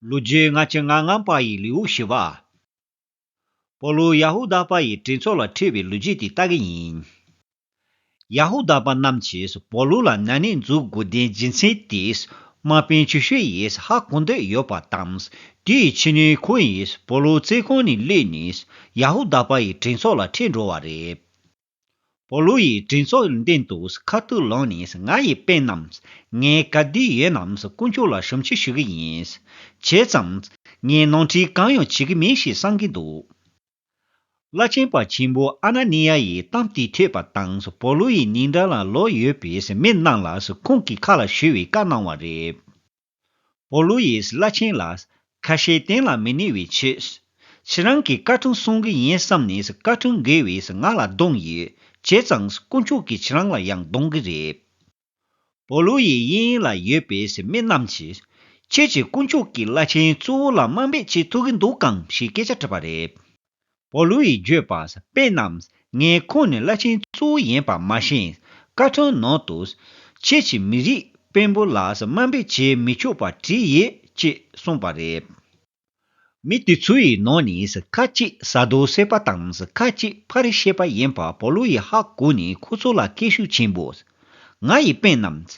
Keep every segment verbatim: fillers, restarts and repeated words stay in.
ལོ་རྒྱུས་ལྔ་བཅུ་ང་ལྔ་པ་ཡི་ལེའུ་བཞི་པ། པོ་ལུ་ཡ་ཧུ་དཱ་པ་ཡི་གྲོས་ཚོགས་ལ་ཁྲིད་པའི་ལོ་རྒྱུས་དེ་ལྟ་གི་ཡིན། ཡ་ཧུ་དཱ་པ་རྣམས་ཀྱིས་པོ་ལུ་ལ་ན་ནིང་འཛུགས་དགོས་དོན་རྒྱུ་མཚན་དེས་དམག་དཔོན་ཆེ་ཤོས་ཡིས་ཧ་གོ་འདོད་ཡོད་པ་དང་། དེའི་ཕྱི་ནས་ཁོ་ཡིས་པོ་ལུ་བཙོན་ཁང་ནས་གློད་ནས་ཡ་ཧུ་དཱ་པ་ཡི་གྲོས་ཚོགས་ལ་ཁྲིད་འགྲོ་བ་རེད། པོ་ལུ་ཡིས་གྲོས་ཚོགས་མདུན་དུ་ཁ་ཐུག་ལངས་ནས། ང་ཡི་སྤུན་རྣམས། ངས་ག་དུས་ཡིན་ནའང་དཀོན་མཆོག་ལ་ཞབས་ཕྱི་ཞུ་གི་ཡིན། བྱས་ཙང་། ངས་ནོར་འཁྲུལ་གང་ཡང་བྱེད་ཀྱི་མིན་ཞེས་བསམ་གྱི་འདུག་བླ་ཆེན་པ་ཆེན་པོ་ཨ་ན་ནི་ཡ་ཡིས་གཏམ་དེ་ཐོས་པ་དང་། པོ་ལུ་ཡི་ཉེ་འགྲམ་ལ་ལོག་ཡོད་པའི་མི་རྣམས་ལ་ཁོང་གི་ཁ་ལ་ཞུ་བའི་བཀའ་གནང་བ་རེད། པོ་ལུ་ཡིས་བླ་ཆེན་ལ། ཁ་ཞེ་གཏན་ལ་མི་གནས་པའི་ཆེད། ཁྱེད་རང་གི་བཀའ་དྲིན་སྲུང་གི་ཡིན་བསམ་ནས་བཀའ་དྲིན་དགེ་བས་ང་ལ་གདུང་ཡོད། བྱས་ཙང་དཀོན་མཆོག་གིས་ཁྱེད་རང་ལ་ཡང་གདུང་གི་རེད། པོ་ལུ་ཡི་དབྱིངས་ལ་ཡོད་པའི་མི་རྣམས་ཀྱིས། ཁྱེད་ཀྱིས་དཀོན་མཆོག་གི་བླ་ཆེན་གཙོ་བོ་ལ་དམའ་འབེབས་བྱེད་ཐུབ་ཀྱི་འདུག་གམ་ཞེས་སྐད་ཆ་དྲིས་པ་རེད། པོ་ལུ་ཡིས་བརྗོད་པ། སྤུན་རྣམས། ངས་ཁོང་ནི་བླ་ཆེན་གཙོ་བོ་ཡིན་པ་མ་ཤེས། བཀའ་དྲིན་ནང་དུ། ཁྱེད་ཀྱིས་མི་རིགས་དཔོན་པོ་ལ་དམའ་འབེབས་བྱེད་མི་ཆོག་པ་བྲིས་ཡོད་ཅེས་གསུངས་པ་རེད། མི་དེ་ཚོའི་ནང་ནས་ཁ་ཅིག་ས་དུ་སེ་པ་དང་ཁ་ཅིག་ཕ་རི་ཤེ་པ་ཡིན་པ་པོ་ལུ་ཡིས་ཧ་གོ་ནས་ཁོ་ཚོ་ལ་སྐད་ཤུགས་ཆེན་པོས། ང་ཡི་སྤུན་རྣམས།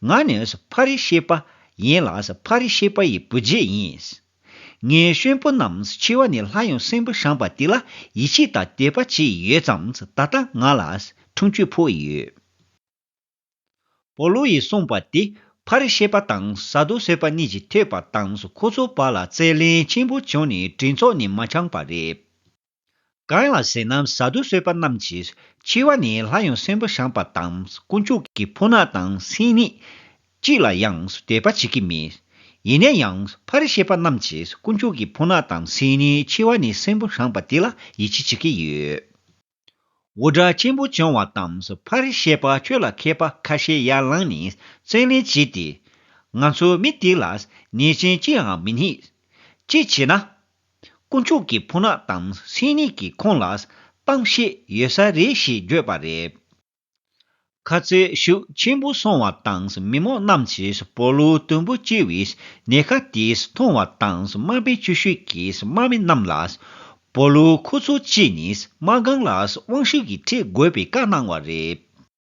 ང་ནི་ཕ་རི་ཤེ་པ་ཡིན་ལ། ཕ་རི་ཤེ་པ་ཡི་བུ་རྒྱུད་ཡིན། ངའི་གཤིན་པོ་རྣམས་འཆི་བ་ནས་སླར་ཡང་གསོན་པོར་བྱུང་བ་དེ་ལ་ཡིད་ཆེས་དང་དད་པ་བྱས་ཡོད་ཙང་ད་ལྟ་ང་ལ་ཁྲིམས་གཅོད་ཕོག་ཡོད། པོ་ལུ་ཡིས་གསུངས་པ་དེ་ཕ་རི་ཤེ་པ་དང་ས་དུ་སེ་པ་གཉིས་ཀྱིས་ཐོས་པ་དང་ཁོ་ཚོ་བར་ལ་རྩོད་གླེང་ཆེན་པོ་བྱུང་ནས་གྲོས་ཚོགས་ནས་མ་འཁྱངས་པ་རེད། གང་ལ་ཟེར་ན་ས་དུ་སེ་པ་རྣམས་ཀྱིས་འཆི་བ་ནས་སླར་ཡང་གསོན་པོར་བྱུང་བ་དང་དཀོན་མཆོག་གི་ཕོ་ཉ་དང་སེམས་ཉིད་གཅིག་ལ་ཡང་དད་པ་བྱེད་ཀྱི་མེད། ཡིན་ན་ཡང་ཕ་རི་ཤེ་པ་རྣམས་ཀྱིས་དཀོན་མཆོག་གི་ཕོ་ཉ་དང་སེམས་ཉིད་འཆི་བ་ནས་གསོན་པོར་བྱུང་བ་དེ་ལ་ཡིད་ཆེས་བྱེད་ཀྱི་ཡོད། འུར་སྒྲ་ཆེན་པོ་བྱུང་བ་དང་ཕ་རི་ཤེ་པ་ཆོས་ལ་མཁས་པ་ཁ་ཤས་ཡར་ལངས་ནས་རྩོད་གླེང་བྱས་ཏེ། ང་ཚོ་མི་དེ་ལ་ཉེས་ཅན་ཅི་ཡང་མི་རྙེད། གཅིག་བྱས་ན། དཀོན་མཆོག་གི་ཕོ་ཉ་དང་སེམས་ཉིད་ཀྱིས་ཁོང་ལ་གཏམ་བཤད་ཡོད་ས་རེད་ཞེས་བརྗོད་པ་རེད། ཁ་རྩོད་ཤུགས་ཆེན་པོ་སོང་བ་དང་མི་མང་རྣམས་ཀྱིས་པོ་ལུ་དུམ་བུ་བཅད་པའི་ཉེན་ཁ་དེ་མཐོང་བ་དང་དམག་དཔོན་ཆེ་ཤོས་ཀྱིས་དམག་མི་རྣམས་ལ། པོ་ལུ་ཁོ་ཚོ་བཅས་ནས་དམག་སྒར་ལ་དབང་ཤུགས་ཀྱིས་ཁྲིད་དགོས་པའི་བཀའ་གནང་བ་རེད།